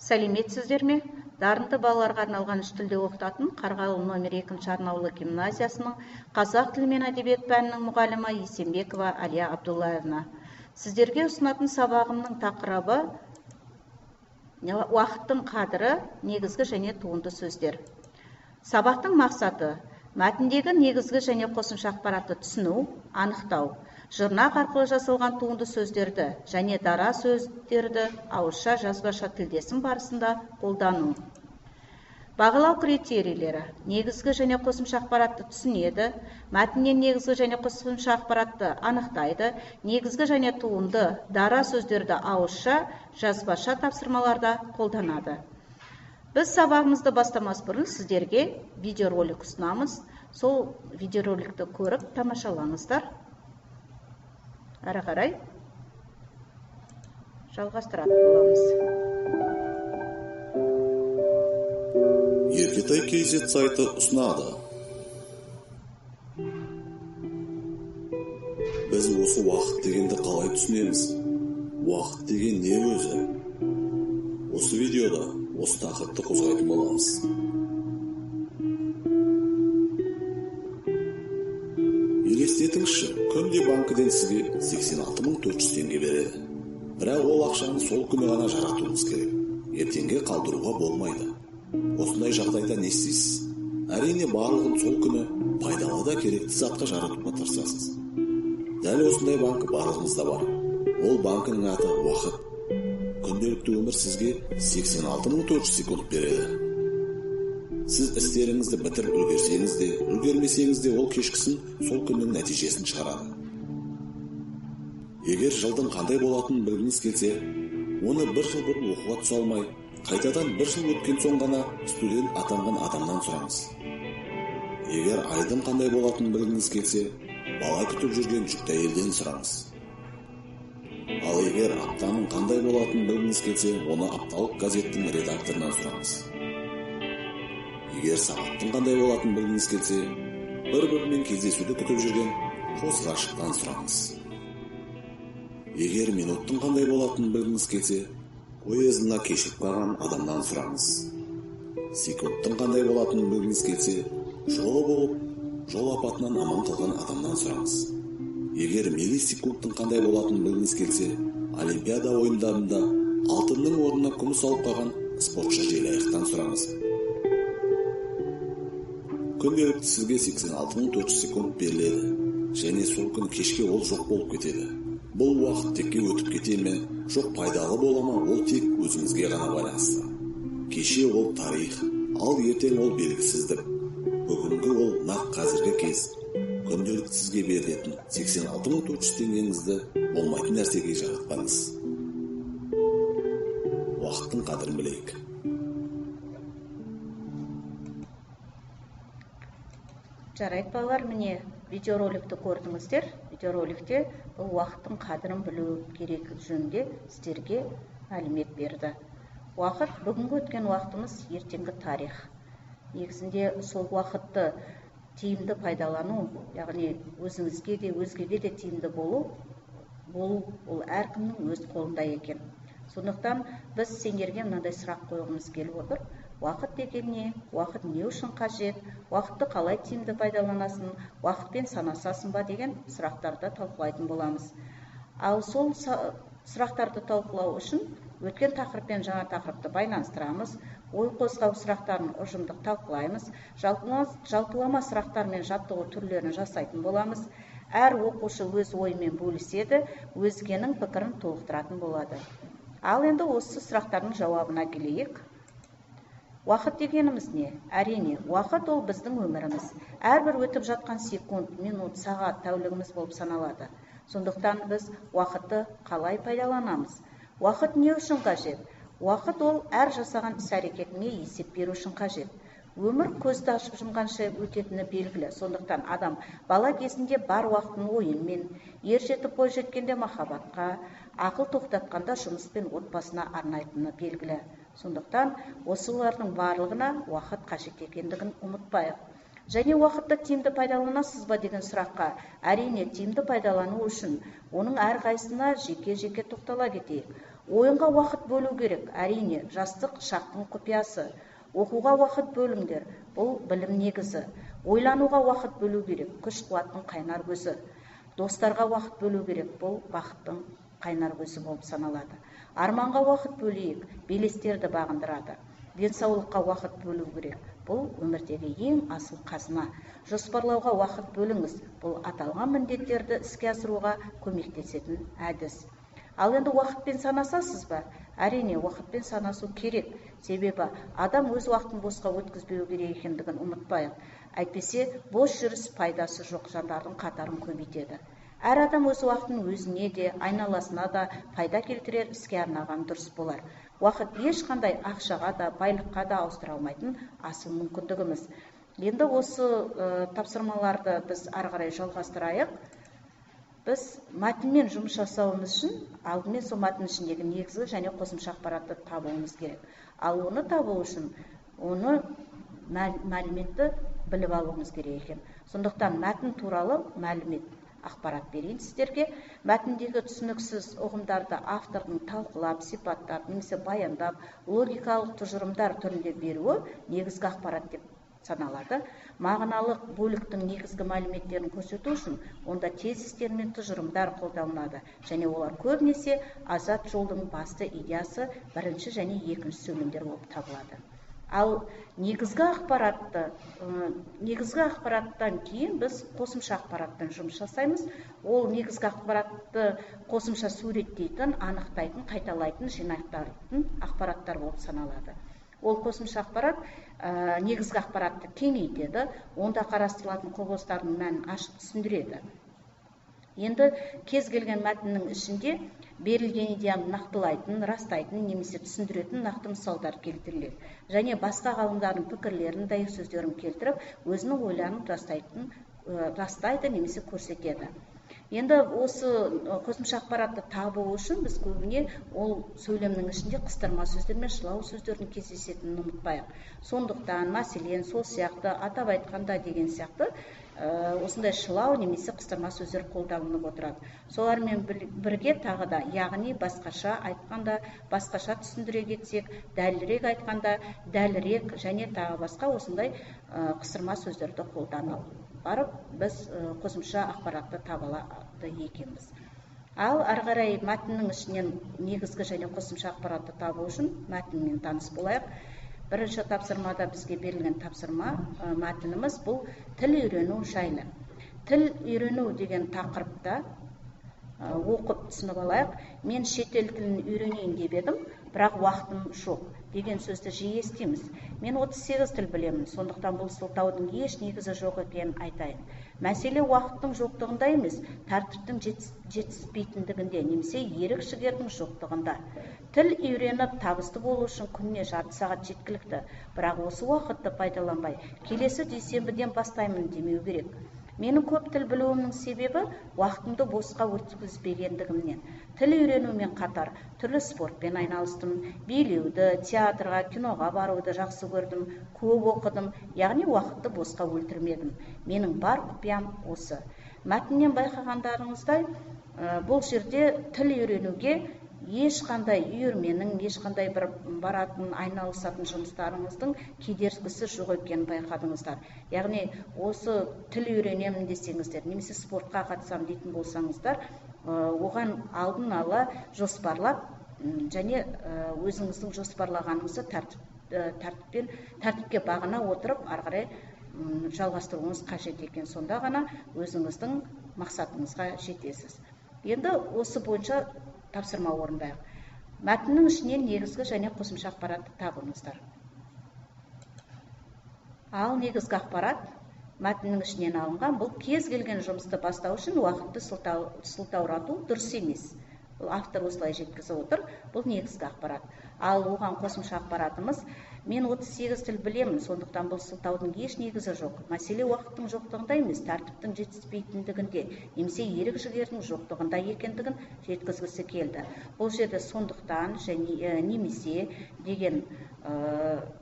Сәлеметсіздер ме? Дарынды балаларға арналған үш тілде оқытатын Қарғалы номер 2 арнаулы гимназиясының қазақ тілі мен әдебиет пәнінің мұғалімі Есенбекова Әлия Абдуллаевна. Сіздерге ұсынатын сабағымның тақырыбы уақыттың қадірі, негізгі және туынды сөздер. Сабақтың мақсаты мәтіндегі негізгі және қосымша ақпаратты түсіну, анықтау, жұрнақ арқылы жасалған туынды сөздерді және дара сөздерді ауызша жазбаша тілдесім барысында қолдану. Бағалау критерийлері: негізгі және қосымша ақпаратты түсінеді, мәтіннен негізгі және қосымша ақпаратты анықтайды, негізгі және туынды дара сөздерді ауызша жазбаша тапсырмаларда қолданады. Біз сабағымызды бастамас бұрын сіздерге видеоролик ұсынамыз. Сол видеороликті көріп тамашалаңыздар. Әрі қарай жалғастыратын боламыз. Еркетай KZ сайты ұсынады. Біз осы уақыт дегенді қалай түсінеміз? Уақыт деген не өзі? Осы видеода осы тақырыпты қозғайтын боламыз. Елестетіңізші, күнде банкіден сізге 86 400 теңге береді. Бірақ ол ақшаны сол күні ғана жаратуыңыз керек. Ертеңге қалдыруға болмайды. Осындай жағдайда не істейсіз? Әрине, барлығын сол күні пайдалы да керекті затқа жаратуға тырысасыз. Дәл осындай банк барлығымызда бар. Ол банкінің аты уақыт. Күнделікті өмір сізге 86 400 секунд береді. Сіз істеріңізді бітіріп үлгерсеңіз де, үлгермесеңіз де, ол кешкісін сол күннің нәтижесін шығарады. Егер жылдың қандай болатынын білгіңіз келсе, оны бір жыл бұрын оқуға түсе алмай, қайтадан бір жыл өткен соң ғана студент атанған адамнан сұраңыз. Егер айдың қандай болатынын білгіңіз келсе, бала күтіп жүрген жүкті әйелден сұраңыз. Ал егер аптаның қандай болатынын білгіңіз келсе, оны апталық газеттің редакторынан сұраңыз. Егер сағаттың қандай болатынын білгіңіз келсе, бір-бірімен кездесуді күтіп жүрген қос ғашықтан сұраңыз. Егер минуттың қандай болатынын білгіңіз келсе, поездына кешігіп қалған адамнан сұраңыз. Секундтың қандай болатынын білгіңіз келсе, жолы болып, жол апатынан аман қалған адамнан сұраңыз. Егер миллисекундтың қандай болатынын білгіңіз келсе, Олимпиада ойындарында алтынның орнына күміс алып қалған спортшы желаяқтан сұраңыз. Күнделікті сізге 86 400 секунд беріледі, және сол күні кешке ол жоқ болып кетеді. Бұл уақыт текке өтіп кете ме, жоқ пайдалы бола ма, ол тек өзіңізге ғана байланысты. Кеше ол тарих, ал ертең ол белгісіздік. Бүгінгі ол нақ қазіргі кез. Күнделікті сізге берілетін 86 400 теңгеңізді болмайтын нәрсеге жаратпаңыз. Уақыттың қадірін білейік. Жарайды, балалар, міне видеороликті көрдіңіздер. Видеороликте бұл уақыттың қадірін білу керек жөнінде сіздерге мәлімет берді. Уақыт, бүгінгі өткен уақытымыз ертеңгі тарих. Негізінде сол уақытты тиімді пайдалану, яғни өзіңізге де, өзгеге де тиімді болу, ол әркімнің өз қолында екен. Сондықтан біз сендерге мынандай сұрақ қойғымыз келіп отыр. Уақыт деген не? Уақыт не үшін қажет? Уақытты қалай тиімді пайдаланасың? Уақытпен санасасың ба деген сұрақтарды талқылайтын боламыз. Ал сол сұрақтарды талқылау үшін өткен тақырып пен жаңа тақырыпты байланыстырамыз. Ой қозғау сұрақтарын ұжымдық талқылаймыз. Жалпылама сұрақтар мен жаттығу түрлерін жасайтын боламыз. Әр оқушы өз ойымен бөліседі, өзгенің пікірін толықтыратын болады. Ал енді осы сұрақтардың жауабына келейік. Уақыт дегеніміз не? Әрине, уақыт ол біздің өміріміз. Әрбір өтіп жатқан секунд, минут, сағат, тәулігіміз болып саналады. Сондықтан біз уақытты қалай пайдаланамыз? Уақыт не үшін қажет? Уақыт ол әр жасаған іс-әрекетіңе есеп беру үшін қажет. Өмір көзді ашып жұмғанша өтетіні белгілі. Сондықтан адам бала кезінде бар уақытын ойынмен, ер жетіп бой жеткенде махаббатқа, ақыл тоқтатқанда жұмыс пен отбасына арнайтыны белгілі. Сондықтан осылардың барлығына уақыт қажет екендігін ұмытпайық. Және уақытты тиімді пайдаланасыз ба деген сұраққа, әрине тиімді пайдалану үшін оның әрқайсысына жеке-жеке тоқтала кетейік. Ойынға уақыт бөлу керек, әрине, жастық шақтың құпиясы. Оқуға уақыт бөліңдер, бұл білім негізі. Ойлануға уақыт бөлу керек, күш-қуаттың қайнар көзі. Достарға уақыт бөлу керек, бұл бақыттың қайнар көзі болып саналады. Арманға уақыт бөлейік, белестерді бағындырады. Денсаулыққа уақыт бөлу керек, бұл өмірдегі ең асыл қазына. Жоспарлауға уақыт бөліңіз, бұл аталған міндеттерді іске асыруға көмектесетін әдіс. Ал енді уақытпен санасасыз ба? Әрине, уақытпен санасу керек. Себебі адам өз уақытын босқа өткізбеу керек екендігін ұмытпайық. Әйтпесе, бос жүріс пайдасы жоқ жандардың қатарын көбейтеді. Әр адам өз уақытын өзіне де, айналасына да пайда келтірер іске арнаған дұрыс болар. Уақыт ешқандай ақшаға да, байлыққа да ауыстыра алмайтын асыл мүмкіндігіміз. Енді осы тапсырмаларды біз ары қарай жалғастырайық. Біз мәтінмен жұмыс жасауымыз үшін алдымен сол мәтін ішіндегі негізгі және қосымша ақпаратты табуымыз керек. Ал оны табу үшін оны мәліметті біліп алуымыз керек екен. Сондықтан мәтін туралы мәлімет ақпарат берейін сіздерге. Мәтіндегі түсініксіз ұғымдарды автордың талқылап, сипаттап, немесе баяндап, логикалық тұжырымдар түрінде беруі негізгі ақпарат деп саналады. Мағыналық бөліктің негізгі мәліметтерін көрсету үшін онда тезистер мен тұжырымдар қолданылады және олар көбінесе азат жолдың басты идеясы бірінші және екінші сөйлемдер болып табылады. Ал негізгі ақпараттан кейін біз қосымша ақпараттан жұмыс жасаймыз. Ол негізгі ақпаратты қосымша суреттейтін, анықтайтын, қайталайтын, жинақтайтын ақпараттар болып саналады. Ол қосымша ақпарат негізгі ақпаратты кеңейтеді, онда қарастырылатын құбылыстардың мәнін ашып түсіндіреді. Енді кез келген мәтіннің ішінде берілген идеяны нақтылайтын, растайтын немесе түсіндіретін нақты мысалдар келтіріледі. Және басқа ғалымдардың пікірлерін, дәйек сөздерін келтіріп, өзінің ойларын растайды немесе көрсетеді. Енді осы қосымша ақпаратты табу үшін біз көбіне ол сөйлемнің ішінде қыстырма сөздер мен шылау сөздердің кездесетінін ұмытпайық. Сондықтан, мәселен, сол сияқты, атап айтқанда деген сияқты осындай шылау немесе қыстырма сөздер қолданылып отырады. Солармен бірге тағы да, яғни басқаша айтқанда, басқаша түсіндіре кетсек, дәлірек айтқанда, дәлірек және тағы басқа осындай қыстырма сөздерді қолданып барып, біз қосымша ақпаратты таба алады екенбіз. Ал ары қарай мәтіннің ішінен негізгі және қосымша ақпаратты табу үшін мәтінмен таныс болайық. Бірінші тапсырмада бізге берілген тапсырма мәтініміз бұл тіл үйрену жайлы. Тіл үйрену деген тақырыпта оқып түсініп алайық. Мен шетел тілін үйренейін деп едім, бірақ уақытым жоқ деген сөзді жиі естиміз. Мен 38 тіл білемін, сондықтан бұл сылтаудың еш негізі жоқ екенін айтайын. Мәселе уақыттың жоқтығында емес, тәртіптің жетіспейтіндігінде немесе ерік-жігердің жоқтығында. Тіл үйреніп табысты болу үшін күніне жарты сағат жеткілікті, бірақ осы уақытты пайдаланбай, келесі дүйсенбіден бастаймын демеу керек. Менің көп тіл білуімнің себебі уақытымды босқа өткізбегендігімнен. Тіл үйренумен қатар түрлі спортпен айналыстым, билеуді, театрға, киноға баруды жақсы көрдім, көп оқыдым, яғни уақытты босқа өлтірмедім. Менің бар құпиям осы. Мәтіннен байқағандарыңыздай, бұл жерде тіл үйренуге ешқандай үйірменің, ешқандай бір баратын, айналысатын жұмыстарыңыздың кедергісі жоқ екенін байқадыңыздар. Яғни осы тіл үйренемін десеңіздер, немесе спортқа қатысам дейтін болсаңыздар, оған алдын ала жоспарлап және өзіңіздің жоспарлағаныңызды тәртіпке бағына отырып ары қарай жалғастыруыңыз қажет екен. Сонда ғана өзіңіздің мақсатыңызға жетесіз. Енді осы бойынша тапсырма орындайық. Мәтіннің ішінен негізгі және қосымша ақпаратты табыңыздар. Ал негізгі ақпарат мәтіннің ішінен алынған. Бұл кез келген жұмысты бастау үшін уақытты сылтаурату дұрыс емес. Бұл автор осылай жеткізіп отыр. Бұл негізгі ақпарат. Ал оған қосымша ақпаратымыз: мен 38 тіл білемін, сондықтан бұл сылтаудың еш негізі жоқ. Мәселе уақыттың жоқтығында емес, тәртіптің жетіспейтіндігінде немесе ерік-жігердің жоқтығында екендігін жеткізгісі келді. Бұл жерде сондықтан және немесе деген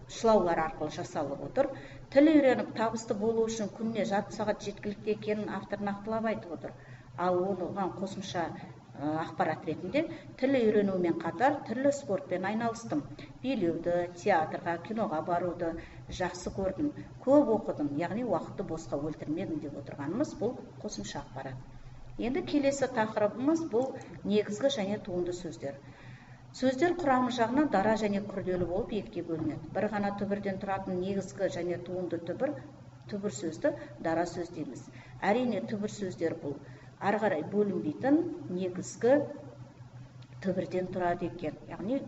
шылаулар арқылы жасалып отыр. Тіл үйреніп табысты болу үшін күніне жарты сағат жеткілікті екенін автор нақтылап айтып отыр. Ал оған қосымша Ақпарат ретінде тіл үйренумен қатар түрлі спортпен айналыстым. Билеуді, театрға, киноға баруды жақсы көрдім, көп оқыдым, яғни уақытты босқа өлтірмедім деп отырғанымыз бұл қосымша ақпарат. Енді келесі тақырыбымыз бұл негізгі және туынды сөздер. Сөздер құрамы жағынан дара және күрделі болып екіге бөлінеді. Бір ғана түбірден тұратын негізгі және туынды түбір сөзді дара сөз дейміз. Әрине, түбір сөздер бұл ары қарай бөлінбейтін негізгі түбірден тұрады екен. Яғни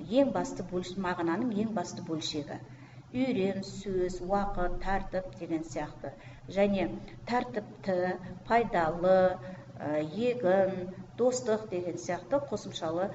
ең басты мағынаның ең басты бөлшегі. Үйрен, сөз, уақыт, тәртіп деген сияқты. Және тәртіпті, пайдалы, егін, достық деген сияқты қосымшалы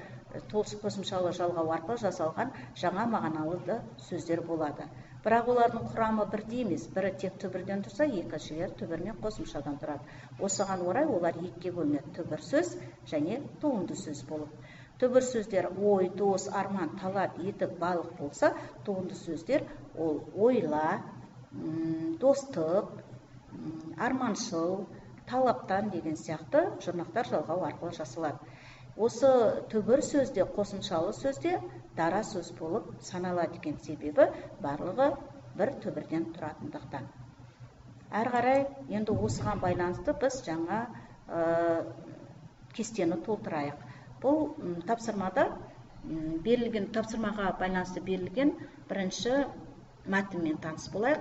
жалғау арқылы жасалған жаңа мағыналы сөздер болады. Бірақ олардың құрамы бірдей емес. Бірі тек түбірден тұрса, екіншілері түбір мен қосымшадан тұрады. Осыған орай олар екіге бөлінеді: түбір сөз және туынды сөз болып. Түбір сөздер ой, дос, арман, талап, етік, балық болса, туынды сөздер ол ойла, достық, арманшыл, талаптан деген сияқты жұрнақтар жалғау арқылы жасалады. Осы түбір сөзде, қосымшалы сөзде дара сөз болып саналады екен, себебі барлығы бір түбірден тұратындықтан. Әрі қарай енді осыған байланысты біз жаңа кестені толтырайық. Бұл тапсырмада берілген тапсырмаға байланысты берілген бірінші мәтінмен таныс болайық.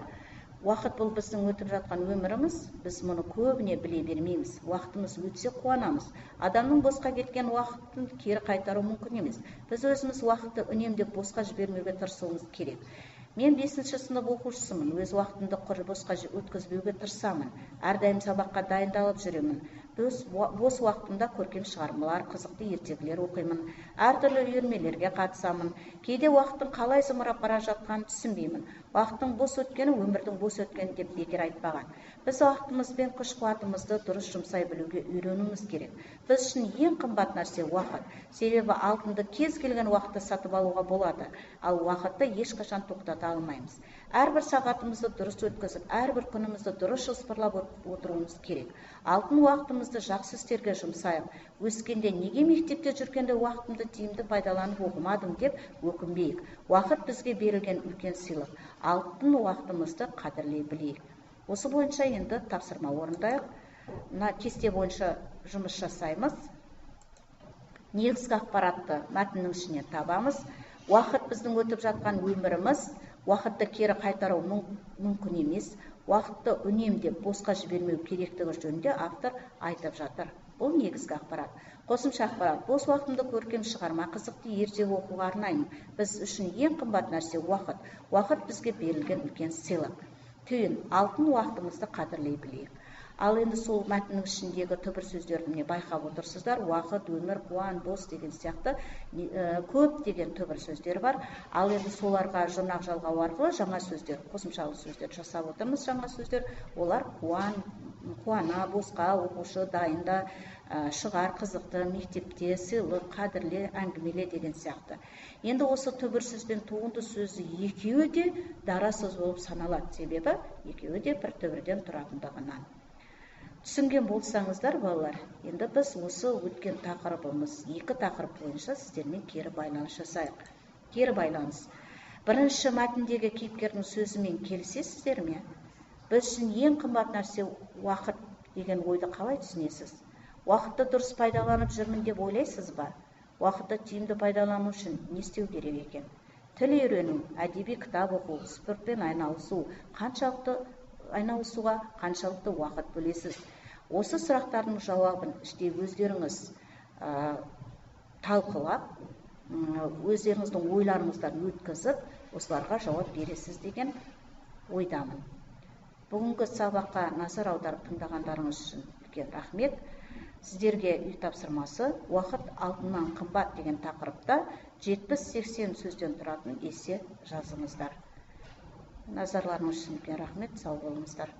Уақыт бұл біздің өтіп жатқан өміріміз, біз мұны көбіне біле бермейміз. Уақытымыз өтсе қуанамыз. Адамның босқа кеткен уақытын кері қайтару мүмкін емес. Біз өзіміз уақытты үнемдеп босқа жібермеуге тырысуымыз керек. Мен 5-ші сынып оқушысымын, өз уақытымды құр босқа өткізбеуге тырысамын. Әрдайым сабаққа дайындалып жүремін. Бос уақытымда көркем шығармалар, қызықты ертегілер оқимын. Әртүрлі үйірмелерге қатысамын. Кейде уақыттың қалай зымырап бара жатқанын түсінбеймін. Уақыттың бос өткені өмірдің бос өткені деп бекер айтпаған. Біз уақытымыз бен күш-қуатымызды дұрыс жұмсай білуге үйренуіміз керек. Біз үшін ең қымбат нәрсе уақыт. Себебі алтынды кез келген уақытта сатып алуға болады, ал уақытты ешқашан тоқтата алмаймыз. Әрбір сағатымызды дұрыс өткізіп, әрбір күнімізді дұрыс жоспарлап отыруымыз керек. Алтын уақытымызды жақсы істерге жұмсайық. Өскенде неге мектепте жүргенде уақытымды тиімді пайдаланып оқымадым деп өкінбейік. Уақыт бізге берілген үлкен сыйлық. Алтын уақытымызды қадірлей білейік. Осы бойынша енді тапсырма орындайық. Мына кесте бойынша жұмыс жасаймыз. Негізгі ақпаратты мәтіннің ішінен табамыз. Уақыт біздің өтіп жатқан өміріміз. Уақытты кері қайтару мүмкін емес. Уақытты үнемдеп босқа жібермеу керектігі жөнінде автор айтып жатыр. Бұл негізгі ақпарат. Қосымша ақпарат. Бос уақытымды көркем шығарма, қызықты ертегі оқуға арнаймын. Біз үшін ең қымбат нәрсе уақыт. Уақыт бізге берілген үлкен сыйлық. Түйін, алтын уақытымызды қадірлей білейік. Ал енді сол мәтіннің ішіндегі түбір сөздерді міне байқап отырсыздар. Уақыт, өмір, қуан, бос деген сияқты көптеген түбір сөздер бар. Ал енді соларға жұрнақ жалғау арқылы жаңа сөздер, қосымшалы сөздер жасап отырмыз. Жаңа сөздер олар қуан, қуана, босқа, оқушы, дайында, шығар, қызықты, мектепте, сыйлық, қадірле, әңгімеле деген сияқты. Енді осы түбір сөз бен туынды сөзі екеуі де дара сөз болып саналады, себебі екеуі де бір түбірден тұратындығынан. Түсінген болсаңыздар, балалар, енді біз осы өткен тақырыбымыз, екі тақырып бойынша сіздермен кері байланыс жасайық. Кері байланыс. Бірінші мәтіндегі кейіпкердің сөзімен келісесіздер ме? Біз үшін ең қымбат нәрсе уақыт деген ойды қалай түсінесіз? Уақытты дұрыс пайдаланып жүрмін деп ойлайсыз ба? Уақытты тиімді пайдалану үшін не істеу керек екен? Тіл үйрену, әдеби кітап оқу, спортпен айналысу, айналысуға қаншалықты уақыт бөлесіз? Осы сұрақтардың жауабын іште өздеріңіз талқылап, өздеріңіздің ойларыңыздан өткізіп, осыларға жауап бересіз деген ойдамын. Бүгінгі сабаққа назар аударып тыңдағандарыңыз үшін үлкен рахмет. Сіздерге үй тапсырмасы уақыт алтыннан қымбат деген тақырыпта 70-80 сөзден тұратын эссе жазыңыздар. Назарларыңыз үшін үлкен рахмет, сау болыңыздар.